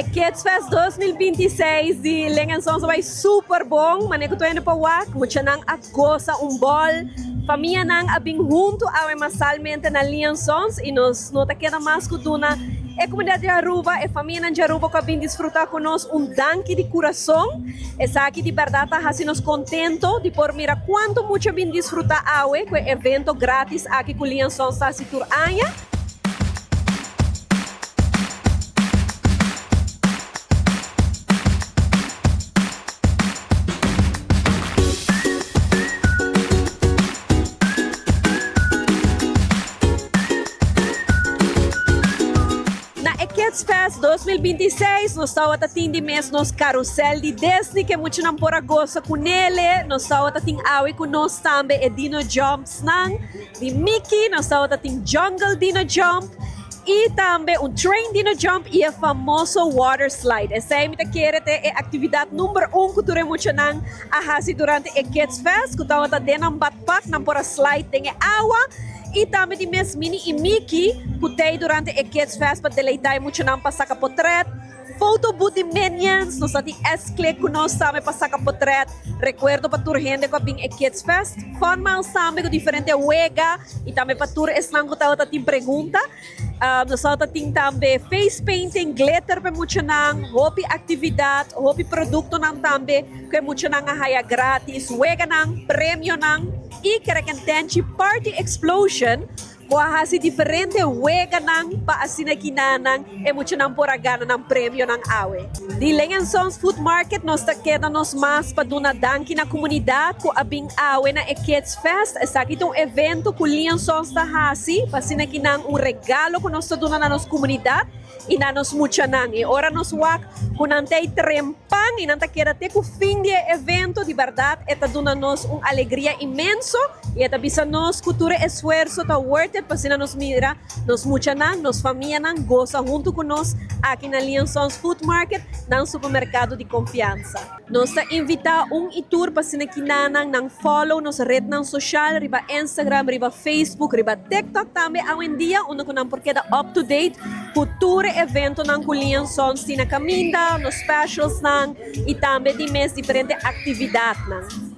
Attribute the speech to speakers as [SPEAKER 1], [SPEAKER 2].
[SPEAKER 1] E Kids Fest 2026 di Ling en Sons a bai super bon, manera ku tur hende por wak, muchanan a gosa un bòl, famianan a bin huntu awe masalmente na Ling en Sons i nos no ta keda mas ku duna e komunidat di Aruba, e famianan di Aruba ku a bin disfruta ku nos un danki di kurason. Esaki di bèrdat ta hasi nos kontento di por mira kuantu mucha bin disfruta awe ku e evento gratis aki ku Ling en Sons ta hasi tur aña. Na e Kids Fest 2026 nos tawata tin di mes nos carusel di Disney ke muchanan por a gosa cu nele. Nos tawata tin awe cu nos tambe e Dino Jumps nan. Di Mickey nos tabata tin Jungle Dino Jump y tambe un Train Dino Jump y e famoso Water Slide. Esey mi ta kere te e actividad number un cu tur e muchanan a haci durante e Kids Fest cu tabata den nan badpak nan por a slide den e awa y tambe di mes Minnie y Mickey cu tey durante e Kids Fest pa deleita e muchanan pa saca potret. Foto booth di Minions, nos ta tin S-Click ku nos tambe pa saka potret, rekuerdo pa tur hende ku a bin e Kids Fest. Fun Miles tambe ku diferente wega i tambe pa tur esnan ku tabata tin pregunta. Nos tabata tin tambe face painting, glitter pa e muchanan, hopi aktividat, hopi produktonan tambe ku e muchanan a haya gratis, weganan, premionan i Kerekentenchi Party Explosion. Bo a hasi diferente weganan pa asina kinanan e muchanan por a gana nan premionan awe. Di Ling and Sons Food Market nos ta keda nos mas pa duna danki na komunidat ku a bin awe na e Kids Fest. Esaki ta un evento ku Ling and Sons ta hasi pa asina kinan un regalo ku nos ta duna na nos komunidat i na nos muchanan. I ora nos wak ku nan ta ei trempan i nan ta keda te ku fin di e evento, di bèrdat e ta duna nos un alegria inmenso i e ta bisa nos ku tur e esfuerso ta worth it pa asina nos mira nos muchanan, nos famianan gosa huntu ku nos aki na Lion Sons Food Market, nan supermerkado di konfiansa. Nos ta invitá un i tur pa asina kinanan nan follow nos rednan soshal riba Instagram, riba Facebook, riba TikTok tambe awendia unda ku nan por keda up to date ku tur e eventonan ku Lian Sons tin na kaminda, nos specialsnan i tambe di mes diferente aktividatnan.